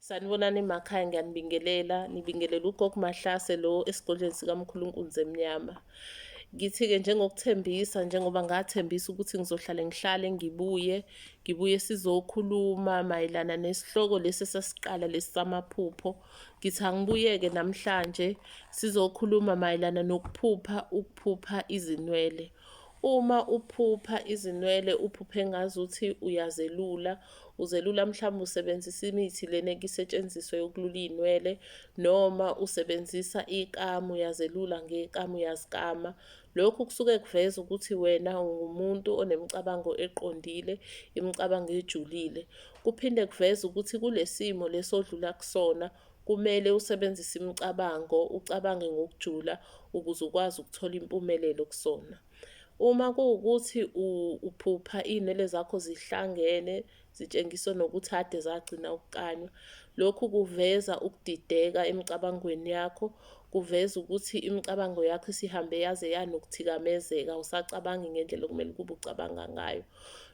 Sanibonani emakhaya ngiyanibingelela, nibingelela uGogo Mahlase lo esigodlweni sikaMkhulu Nkunzemnyama. Ngithi-ke njengokuthembisa, njengoba ngathembisa ukuthi ngizohlale ngihlale ngibuye, ngibuye sizokhuluma mayelana nesihloko lesi esasiqala lesi samaphupho. Ngithi angibuye-ke namhlanje sizokhuluma mayelana nokuphupha ukuphupha izinwele. Uma uphupha izinwele uphuphe ngazuthi uyazelula, uzelula mhlawumbe usebenzisa imithi lena ekisetshenziswa yokulula iy'nwele noma usebenzisa ikamu uyazelula ngekamu uyazikama. Lokhu kusuke kuveza ukuthi wena ungumuntu onemicabango eqondile, imicabango ejulile. Kuphinde kuveze ukuthi kule simo lesi odlula kusona kumele usebenzise imicabango, ucabange ngokujula ukuze ukwazi ukuthola impumelelo kusona. Uma kuwukuthi uphupha iy'nwele zakho zihlangene zitshengisa nokuthi ade zagcina ukukanywa, lokhu kuveza ukudideka emicabangweni yakho, kuveza ukuthi imicabango yakho isihambe yaze yanokuthikamezeka, awusacabangi ngendlela okumele ukuba ucabanga ngayo.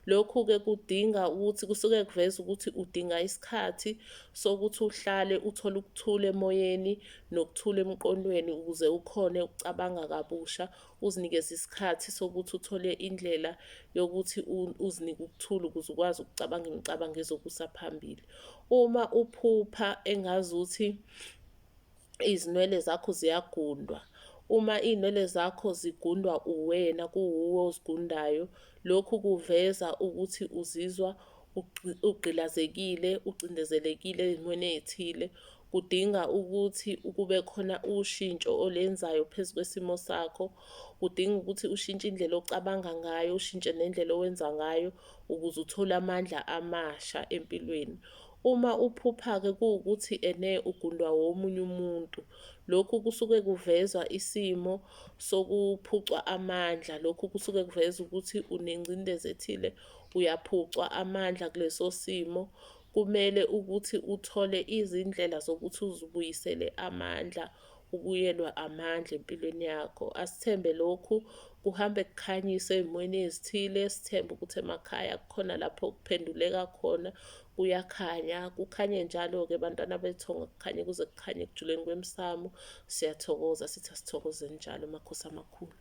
Lokhu-ke kudinga ukuthi kusuke kuveza ukuthi udinga isikhathi sokuthi uhlale uthole ukuthula emoyeni nokuthula emqondweni ukuze ukhone ukucabanga kabusha, uzinikeze isikhathi sokuthi uthole indlela yokuthi uzinike ukuthula ukuze ukwazi ukucabanga imicabango ezokusa phambili. Uma uphupha engazuthi izinwele zakho ziyagundwa, uma iy'nwele zakho zigundwa uwena kuwuwe ozigundayo, lokhu kuveza ukuthi uzizwa ugqilazekile, ucindezelekile ezimweni ey'thile. Kudinga ukuthi kube khona ushintsho olenzayo phezu kwesimo sakho. Kudinga ukuthi ushintshe indlela ocabanga ngayo, ushintshe nendlela owenza ngayo ukuze uthole amandla amasha empilweni. Uma uphupha-ke kuwukuthi ene ugundwa womunye umuntu, lokhu kusuke kuvezwa isimo sokuphucwa amandla. Lokhu kusuke kuveza ukuthi unengcindezi ethile, uyaphucwa amandla kuleso simo. Kumele ukuthi uthole izindlela zokuthi uzibuyisele amandla, ubuyelwe amandla empilweni yakho. Asithembe lokhu kuhambe kukhanyise ey'mweni ezithile, sithembe ukuthi emakhaya kukhona lapho kuphenduleka khona, kuyakhanya. Kukhanye njalo-ke bantwana bethongo, kukhanye kuze kukhanye ekujuleni kwemsamo. Siyathokoza, sithi asithokozeni njalo makhosi amakhulu.